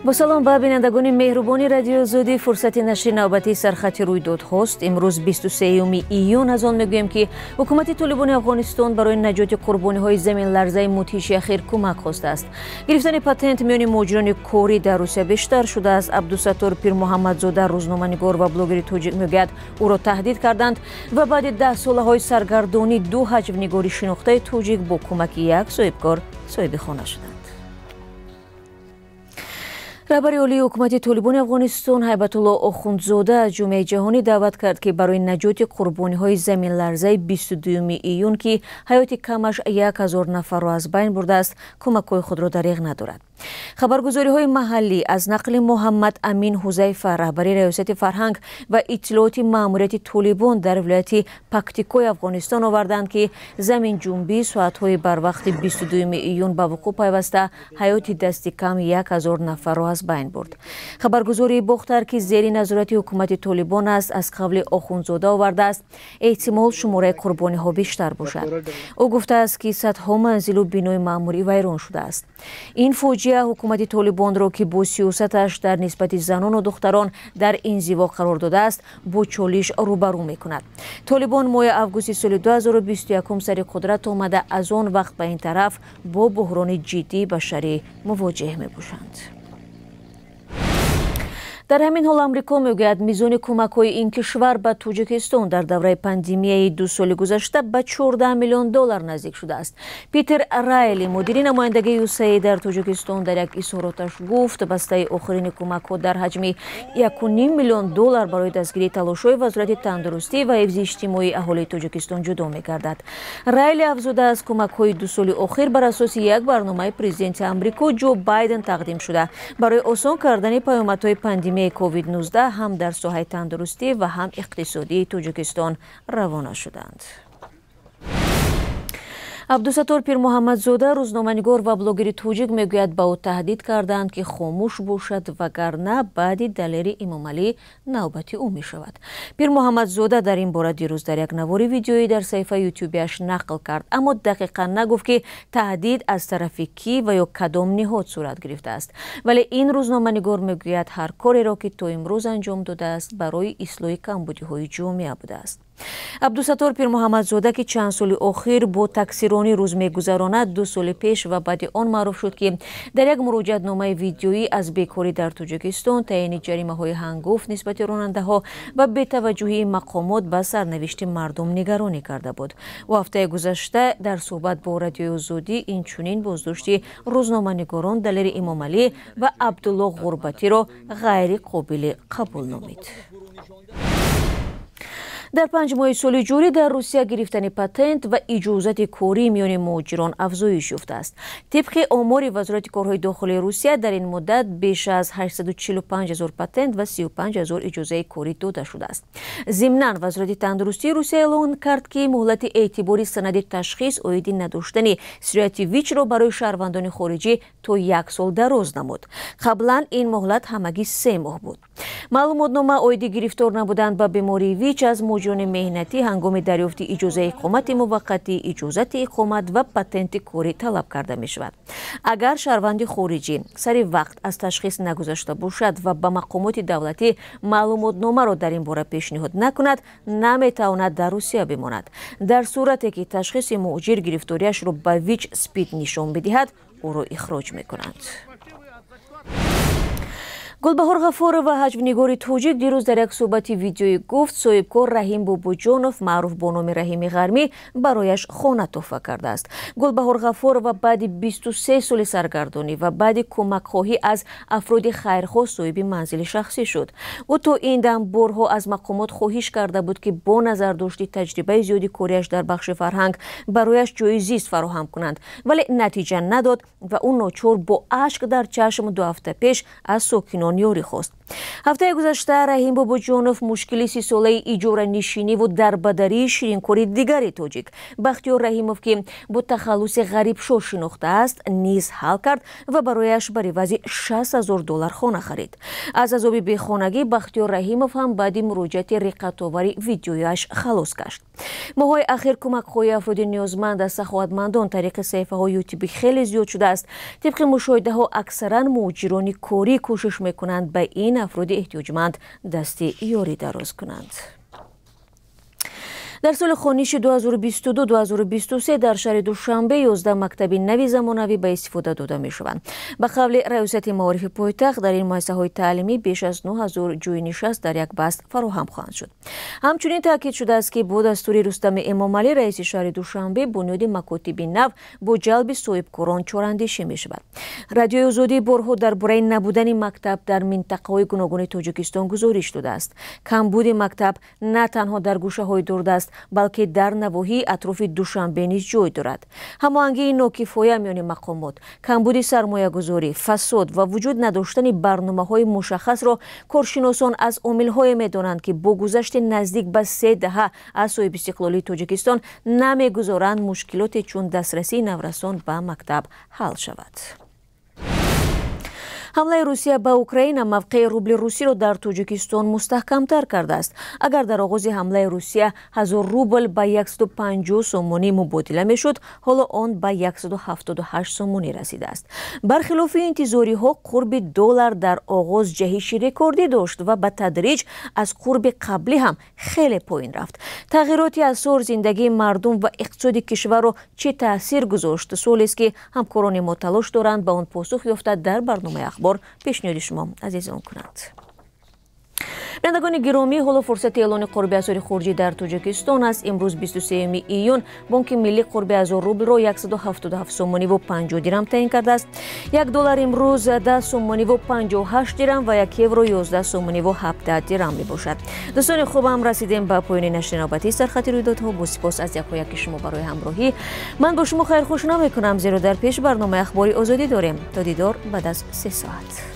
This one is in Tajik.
Бо салом ба бинандагони меҳрубони Радиои Озодӣ. Фурсати нашри навбатии сархати рӯйдодҳост. Имрӯз 23 июн аз он мегӯем, ки ҳукумати Толибони Афғонистон барои наҷоти қурбониҳои заминларзаи мудҳиши ахир кӯмак хостааст. Гирифтани патент миёни муҳоҷирони корӣ дар Русия бештар шудааст. Абдусаттор Пирмуҳаммадзода, рӯзноманигор ва блогери тоҷик, мегӯяд, ӯро таҳдид карданд ва баъди 10 солаҳои саргардонӣ ду ҳаҷвнигори шинохтаи тоҷик бо кӯмаки як соҳибкор соҳиби хона шуданд. Раҳбари олии ҳукумати Толибони Афғонистон Ҳайбатулло Охундзода аз ҷомеаи ҷаҳонӣ даъват кард, ки барои наҷоти қурбониҳои заминларзаи 22 июн, ки ҳаёти камаш 1000 нафарро аз байн бурдааст, кӯмакҳои худро дареғ надорад. Хабаргузориҳои маҳаллӣ аз нақли Муҳаммад Амин Ҳузайфа, раҳбари раёсати фарҳанг ва иттилооти маъмурияти Толибон дар вилояти Пактикои Афғонистон оварданд, ки заминҷунбӣ соатҳои барвақти 22 июн ба вуқӯъ пайваста, ҳаёти дасти кам 1000 нафарро аз байн бурд. Хабаргузории Бохтар, ки зери назорати ҳукумати Толибон аст, аз қавли Охундзода овардааст, эҳтимол шумораи қурбониҳо бештар бошад. Ӯ гуфтааст, ки садҳо манзилу бинои маъмурӣ вайрон шудааст. Ин фоҷиа ҳукумати Толибонро, ки бо сиёсаташ дар нисбати занону духтарон дар инзиво қарор додааст, бо чолиш рӯбарӯ мекунад. Толибон моҳи августи соли 2021 сари қудрат омада, аз он вақт ба ин тараф бо буҳрони ҷиддии башарӣ мувоҷеҳ мебошанд. Дар ҳамин ҳол Амрико мегӯяд, мизони кӯмакҳои ин кишвар ба Тоҷикистон дар давраи пандемияи 2 соли гузашта ба 14 миллион доллар наздик шудааст. Питер Райли, мудири намояндагии ЮСАИД дар Тоҷикистон, дар як изҳороташ гуфт, бастаи охирини кӯмакҳо дар ҳаҷми 1,5 миллион доллар барои дастгирии талошҳои Вазорати тандурустӣ ва ҳифзи иҷтимоии аҳолии Тоҷикистон ҷудо мегардад. Райли афзудааст, кӯмакҳои 2 соли охир бар асоси як барномаи президенти Амрико Ҷо Байден тақдим шуда, барои осон кардани паёмадҳои пандемияи COVID-19 ҳам дар соҳаи тандурустӣ ва ҳам иқтисодии Тоҷикистон равона шуданд. Абдусаттор Пирмуҳаммадзода, рӯзноманигор ва блогери тоҷик, мегӯяд, ба ӯ таҳдид карданд, ки хомӯш бошад, вагарна баъди Далери Эмомалӣ навбати ӯ мешавад. Пирмуҳаммадзода дар ин бора дирӯз дар як навори видеоӣ дар саҳифаи ютубиаш нақл кард, аммо дақиқан нагуфт, ки таҳдид аз тарафи кӣ ва ё кадом ниҳод сурат гирифтааст. Вале ин рӯзноманигор мегӯяд, ҳар кореро, ки то имрӯз анҷом додааст, барои ислоҳи камбудиҳои ҷомеа будааст. Абдусаттор Пирмуҳаммадзода, ки чанд соли охир бо таксиронӣ рӯз мегузаронад, 2 соли пеш ва баъди он маъруф шуд, ки дар як муроҷиатномаи видеоӣ аз бекорӣ дар Тоҷикистон, таъини ҷаримаҳои ҳангуфт нисбати ронандаҳо ва бетаваҷҷӯҳии мақомот ба сарнавишти мардум нигаронӣ карда буд. Ӯ ҳафтаи гузашта дар суҳбат бо Радиои Озодӣ инчунин боздошти рӯзноманигорон Далери Эмомалӣ ва Абдулло Ғурбатиро ғайриқобили қабул номид. Дар 5 моҳи соли ҷорӣ дар Русия гирифтани патент ва иҷозати корӣ миёни муҳоҷирон афзоиш ёфтааст. Тибқи омори Вазорати корҳои дохилии Русия, дар ин муддат беш аз 845 ҳазор патент ва 35 ҳазор иҷозаи корӣ дода шудааст. Зимнан Вазорати тандурустии Русия эълон кард, ки муҳлати эътибори санади ташхис оиди надоштани сирояти ВИЧро барои шаҳрвандони хориҷӣ то як сол дароз намуд. Қаблан ин муҳлат ҳамагӣ 3 моҳ буд. Маълумотнома оиди гирифтор набудан ба бемории ВИЧ аз муҳоҷирони меҳнатӣ ҳангоми дарёфти иҷозаи иқомати муваққатӣ, иҷозати иқомат ва патенти корӣ талаб карда мешавад. Агар шаҳрванди хориҷӣ сари вақт аз ташхис нагузашта бошад ва ба мақомоти давлатӣ маълумотномаро дар ин бора пешниҳод накунад, наметавонад дар Русия бимонад. Дар сурате ки ташхиси муҳоҷир гирифториашро ба ВИЧ СПИД нишон бидиҳад, ӯро ихроҷ мекунанд. Гулбаҳор Ғафорова, ҳаҷвнигори тоҷик, дирӯз дар як суҳбати видеоӣ гуфт, соҳибкор Раҳим Бобоҷонов, маъруф бо номи Раҳими Ғармӣ, барояш хона тӯҳфа кардааст. Гулбаҳор Ғафорова баъди 23 соли саргардонӣ ва баъди кӯмакхоҳӣ аз афроди хайрхоҳ соҳиби манзили шахсӣ шуд. Ӯ то ин дам борҳо аз мақомот хоҳиш карда буд, ки бо назардошти таҷрибаи зиёди кориаш дар бахши фарҳанг барояш ҷои зист фароҳам кунанд, вале натиҷа надод ва ӯ ночор бо ашк дар чашм 2 ҳафта пеш аз сокинон ёрӣ хост. Ҳафтаи гузашта Раҳим Бобоҷонов мушкили 30-солаи иҷоранишиниву дарбадарии ширинкори дигари тоҷик Бахтиёр Раҳимов, ки бо тахаллуси Ғарибшоҳ шинохтааст, низ ҳал кард ва барояш бар ивази $60,000 хона харид. Аз азоби бехонагӣ Бахтиёр Раҳимов ҳам баъди муроҷиати риққатовари видеояш халос гашт. Моҳҳои ахир кӯмакҳои афроди ниёзманд аз саховатмандон тариқи саҳифаҳои ютуби хеле зиёд шудааст. Тибқи мушоҳидаҳо, аксаран муҳоҷирони корӣ кӯшиш мекунанд ба ин афроди эҳтиёҷманд дасти ёрӣ дароз кунанд. Дар соли хониши 2022-2023 дар шаҳри Душанбе 11 мактаби нави замонавӣ ба истифода дода мешаванд. Ба қавли раёсати маорифи пойтахт, дар ин муассисаҳои таълимӣ беш аз 9000 ҷойи нишаст дар як баст фароҳам хоҳанд шуд. Ҳамчунин таъкид шудааст, ки бо дастури Рустами Эмомалӣ, раиси шаҳри Душанбе, бунёди макотиби нав бо ҷалби соҳибкорон чораандешӣ мешавад. Радиои Озодӣ борҳо дар бораи набудани мактаб дар минтақаҳои гуногуни Тоҷикистон гузориш додааст. Камбуди мактаб на танҳо дар гӯшаҳои дурдаст, балки дар навоҳии атрофи Душанбе низ ҷой дорад. Ҳамоҳангии нокифоя миёни мақомот, камбуди сармоягузорӣ, фасод ва вуҷуд надоштани барномаҳои мушаххасро коршиносон аз омилҳое медонанд, ки бо гузашти наздик ба 3 даҳа аз соҳибистиқлолии Тоҷикистон намегузоранд мушкилоте чун дастрасии наврасон ба мактаб ҳал шавад. Ҳамлаи Русия ба Украина мавқеи рубли русиро дар Тоҷикистон мустаҳкамтар кардааст. Агар дар оғози ҳамлаи Русия 1000 рубл ба 150 сомонӣ мубодила мешуд, ҳоло он ба 178 сомонӣ расидааст. Бархилофи интизориҳо, қурби доллар дар оғоз ҷаҳиши рекордӣ дошт ва ба тадриҷ аз қурби қаблӣ ҳам хеле поин рафт. Тағйироти асъор зиндагии мардум ва иқтисоди кишварро чӣ таъсир гузошт? Суолест, ки ҳамкорони мо талош доранд ба он посух ёфта дар барномаи ахбор пешниҳоди шумо азизон кунанд. Бинандагони гиромӣ, ҳоло фурсати эълони қурби асъори хориҷӣ дар Тоҷикистон аст. Имрӯз 23 июн Бонки Миллӣ қурби 1000 рублро 177 сомониву 50 дирам таъин кардааст. 1 доллар имрӯз 10 сомониву 58 дирам ва 1 евро 11 сомониву 17 дирам мебошад. Дӯстони хубам, расидем ба поёни нашри навбатии сархати рӯйдодҳо. Бо сипос аз якояки шумо барои ҳамроҳӣ. Ман бо шумо хайрхуш намекунам, зеро дар пеш барномаи ахбори Озодӣ дорем. То дидор баъд аз 3 соат.